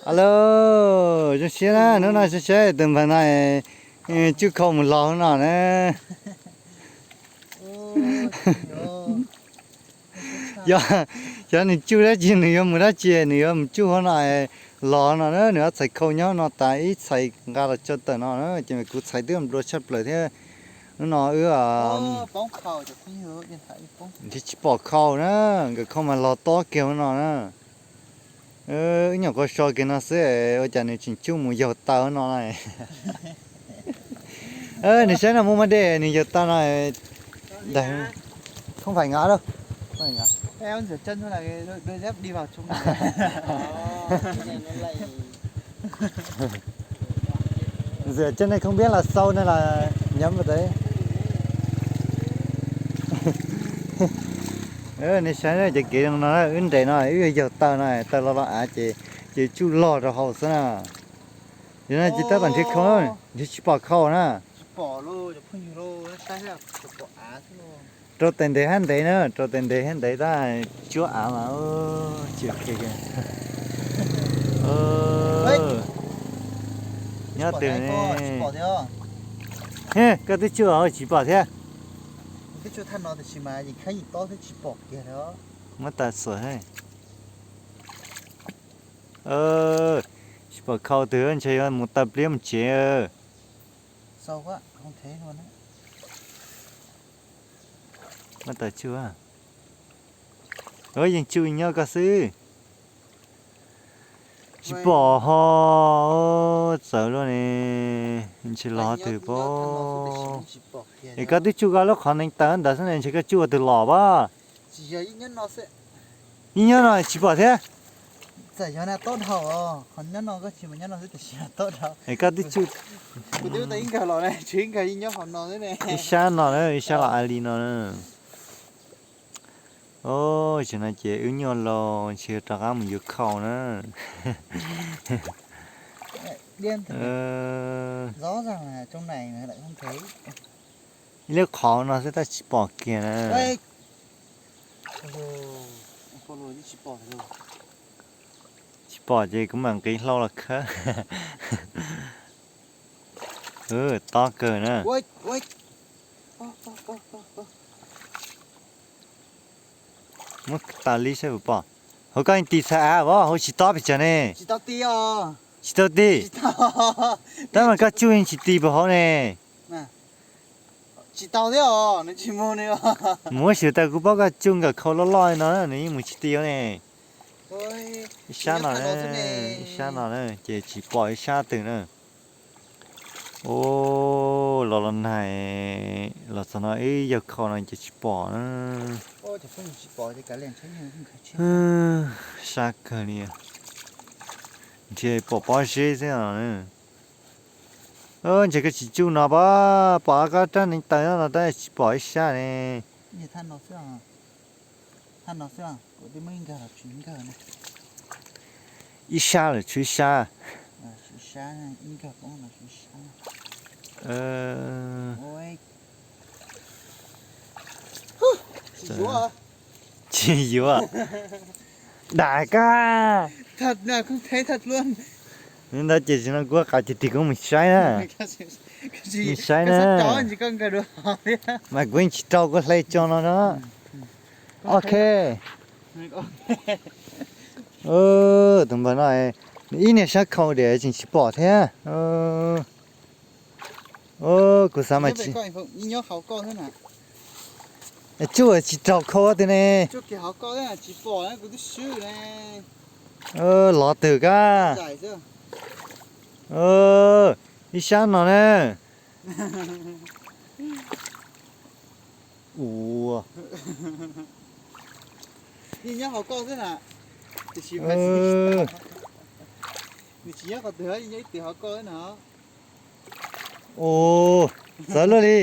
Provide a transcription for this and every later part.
Alo, zoo siab na, hnub no saib saib tus npawg no tsuj khau mus los no na. Yog, yog nws tsuj dab tsi nws yuav mus dab tsi, nws yuav mus tsuj hauv no los no na, nws ob txhais khau nyob no tas ib txhais nqa los tso tawm no na, ces kuv txhais twb nplua tshaj plaws thiab. Hnub no wb nrhiav tsis pom khau na, nkawd khau mas los tob kiag hauv no na. Wb nyuam qhuav so kiag no xwb, ua cas nws tseem tsuj mus yaug taw no na. Nws saib no muaj muaj dej nws yaug taw no. Không phải ngã đâu. Không phải ngã. Em rửa chân thôi là đôi, đôi dép đi vào trong này. Rửa chân này không biết là sâu nên là nhắm vào đấy. Nws saib cov kev zoo no, wb nres no wb yuav yaug taw no, taw los los av ces, ces tsuj log rau hauv xwb na. Yog no ces tab tom nrhiav khau, nrhiav tsis pom khau na. Rau tes ntev hab ntev na, rau tes ntev hab ntev tab tsuab av mas tsis ok. Nyob twg ne? Koj twb tsuj tsis pom thiab. Muab tas xuas. Tsis pom khau twg, ntshe yuav mus taw pliab mus tsev. Muab tas tsuj. Yeej tsuj nyob koj xwb. Tsis pom ho, txawv luaj ne. Ntshe los twg pob. Es koj twb tsuj koj lub qhov neev taw ntawd xwb ne, ntshe koj tsuj ua twg los pob. Yeej nyob no tsis pom thiab. Es koj twb tsuj ib sab no na, ib sab los av li no na. Os, tam no ces wb nyuaj los ntshe rov qab mus yuav khau na. Ib lub qhov no xwb tab tsis pom kiag na. Tsis pom ces kuv mam nqis hlau los khawb. Tob kawg na. Muab tas li saib puas pom. Hauv koj yeej tis txhais av as, hauv tsis tob pes tsawg ne. Tsis tau tis. Tab mas koj tsuj yeej tsis tis puas hauv ne. Mus ua si tas kuv paub koj tsuj nkawm khau loj loj no nws yeej mus tsis tis ne. Ib sab no, ib sab no na ces tsis pom ib sab twg na. Ua los los nag, los txog no ib yaug khau no ces tsis pom na. Sab kawg li, ntshe pom pob zeb xwb os. Ntshe koj tsis tsuj no pob, pom koj rab neev taw no tab tsis pom ib sab ne. Ib sab lawm tshuav ib sab. Tsis yuav. Dam koj. Ntawd ces tsis no kuv qav tig tig kuv mus saib na. Mus saib na. Mas kuv yeej tsis rau kuv hle tso no na. Ok. Tus npawg no, ib niag sab khau diam tseem tsis pom thiab. Kuv xav mas tsis, tsuj tsis raug khau twg ne. Lov twg kab. Ib sab no na. Ua, ua, txawv luaj li.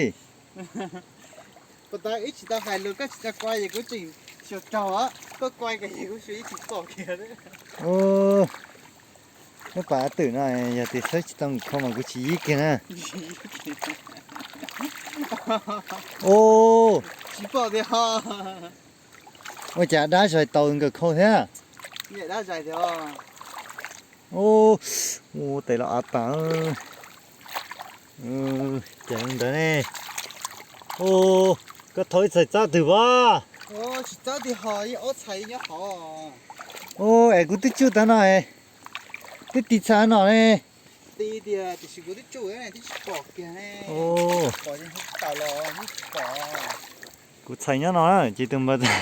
Puas tas wb tsis tau hais lus koj tsis tau kua es kuv tseem xyuas raug, koj kua kiag es kuv xyuas yeej tsis pom kiag. Lub pas twm no yog tias txhawb tsis tau nkaus khau mas kuv tsis yib kiag na. Tsis pom tiag. Ua cas dab zais tau nkaus khau thiab. Dab zais tiag. Ub, ub, tes los av tas. Ces ntawd ne. Ub, koj thau ib txhais txhab twg pab? Ub, es kuv twb tsuj tag no, twb tis txhais no ne. Kuv txhais nyob no ces tus npawg tas.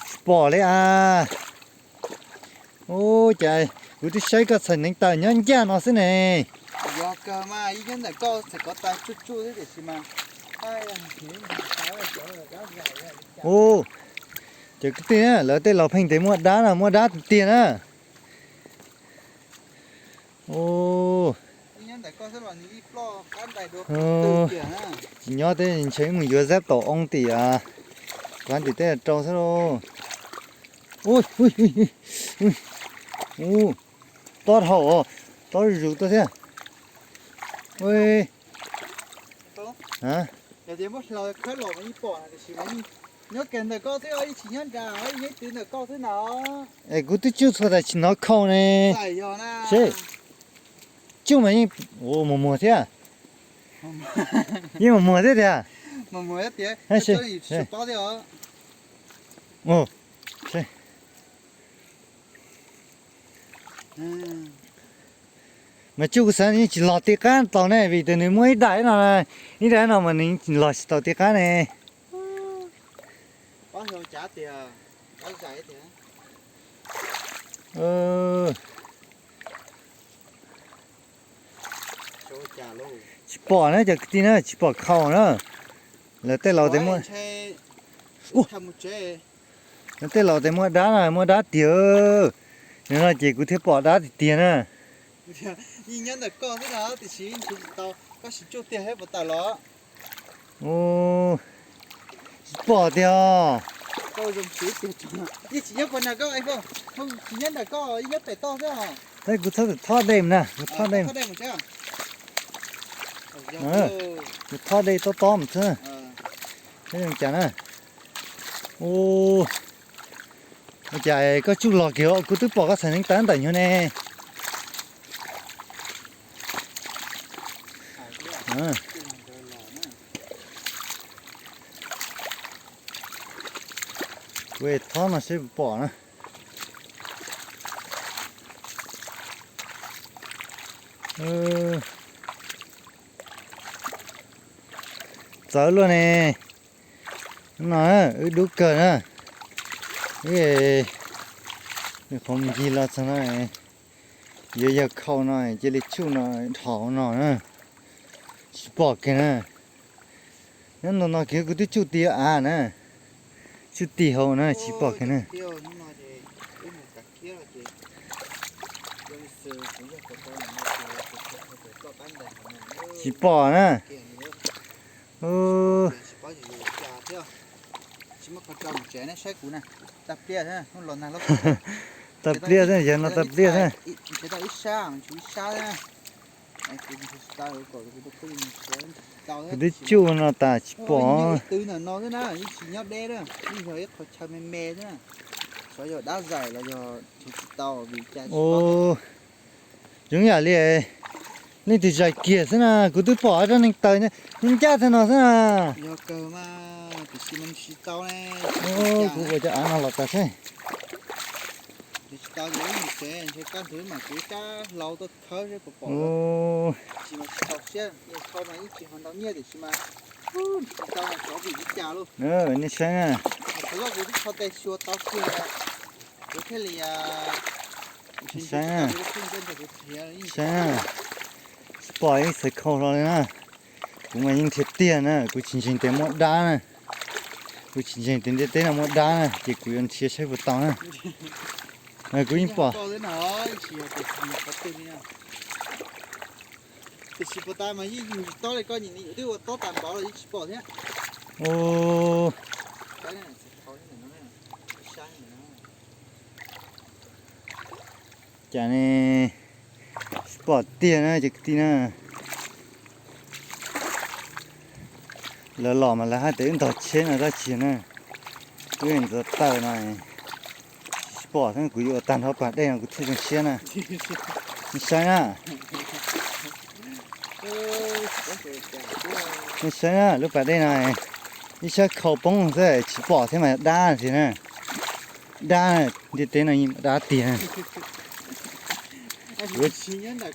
Tsis pom li as. Ub, cas kuv twb saib koj txhais neev taw nyob ncaj no xwb ne. Ub, ces kwv tij na, lawv tej laus pheej tias muaj dab na, muaj dab tiag tiag na. Ub, tsis nyob tej ntshe mus yuav zab taum oo tim, qab tim tej rau xwb lauj. Ub, tob dhau, tob zus tuaj thiab. Es kuv twb tsuj txhua tas tsis hnov khau ne. Seb, tsuj mas yeej mus muag thiab. Yeej mus muag thiab tiag. Mas tsuj kuv xav yeej tsis los ti qab tau ne, vim tias nws muaj ib daim no, ib daim no mas nws los tsis tau ti qab ne. Tsis pom na cov kwv tij na, tsis pom khau na. Lawv tej laus tias muaj, lawv tej laus tias muaj dab na, muaj dab tiag. Nim no ces kuv thiaj pom dab tiag tiag na. Ub, tsis pom tiag. Kuv txhob thob dej mus na, kuv thob dej, kuv thob dej tob tob mus xwb. Saib zoo cas na. Ub, ua cas koj tsuj los kiag, kuv twb pom koj txhais neev taw ntawm nyuag ne. Kuv thob no seb puas pom na. Txawv luaj ne. No wb dub kawg na. Wb qhov ncig los txog no, yuav yog khau no cia li tsuj no, dhau no na. Tsis pom kiag na. Nyob no no kiag kuv twb tsuj ti av na. Tsuj ti hauv na tsis pom kiag na. Tsis pom na. Tag pliaj xwb, yog no tag pliaj xwb. Kuv twb tsuj no tas tsis pom. Ub, zoo yam li leej twg zais kiag xwb na, kuv twb pom rab neev taw ncaj tag no xwb na. Kuv ua cov av no los tas seb. Nej saib na. Saib na, tsis pom ib txhais khau hlo li na. Kuv mas yeej nrhiav tiag na, kuv tsis ntseeg tias muaj dab na. Kuv tsis ntseeg tias ntiaj teb no muaj dab na, ces kuv yuav nrhiav saib puas tau na. Kuv yeej pom. Tiam sis puas tas mas yeej tsis tob li, koj nyiam nws twb ua tob tas npaum los yeej tsis pom thiab. Cas ne, tsis pom tiag na cov kwv tij na. Lawv los mas lawv hais tias wb ntog tsheb no dab tsi na. Wb ntxuav taws no tsis pom thiab, kuv yuav ua tag nrho pas dej no kuv thiaj zoo siab na. Nej saib na, nej saib na, lub pas dej no ib sab khau poob xwb tsis pom thiab mas dab tiag na. Dab, ntiaj teb no dab tiag na.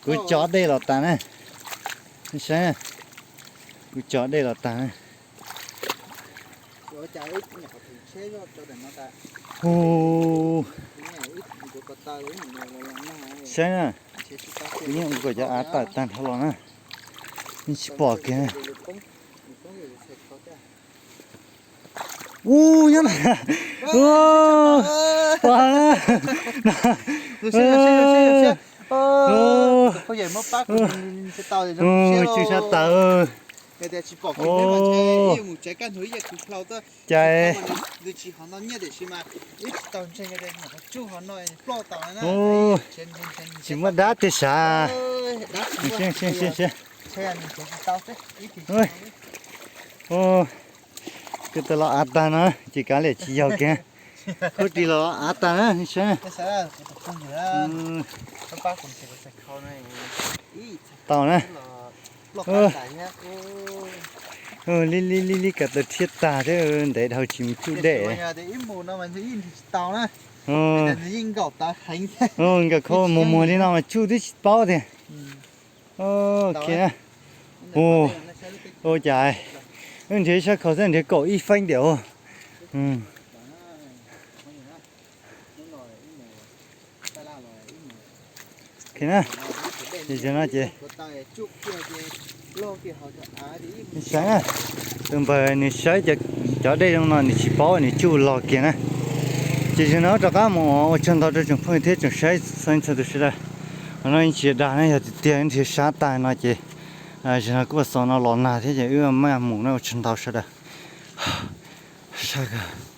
Kuv cov dej los tas na. Nej saib na, kuv cov dej los tas na. Hu, saib na, kuv yeej ua kom cov av tawm tag nrho los na. Yeej tsis pom kiag. Ub, nyob ntawd. Ua, tus phooj ywg muab pab kuv tsis tau, zoo siab lauj. Tsis pom kiag, mus tsev kaj ntug ib yam kuv hlau tuaj. Cas nws tsis hov no nyiaj tiam sis mas ib tsis tau ntseeg, tsuj hov no ploj tau na. Tsis muaj dab tiag sav. Koj tau los av tag no ces kav liam tsis yaug kiag. Huv ris los av tag na, saib. Tau na. Li li li li kav taws rhiab tag thiab, ntev dhau tsis mus tsuj dej. Nkawd kho muag muag li no mas tsuj twb tsis paub tiag. Ok na. Ua cas wb nrhiav ib sab khau xwb nrhiav kaum ib feeb diam. Ok na, ces no ces saib na, tus npawg nws saib cov dej zoo no nws tsis paub nws tsuj los kiag na. Ces zaum no rov qab mus ua tsaug ntau rau tsoom phooj ywg thiab tsoom saib txhua leej txhua tus sawv daws. Qhov no yeej tsis dag na, yog tiag tiag nrhiav sab tag no ces zaum no kuj xaus no los nag thiab ces wb maj mus na, ua tsaug ntau sawv daws. Sab kawg.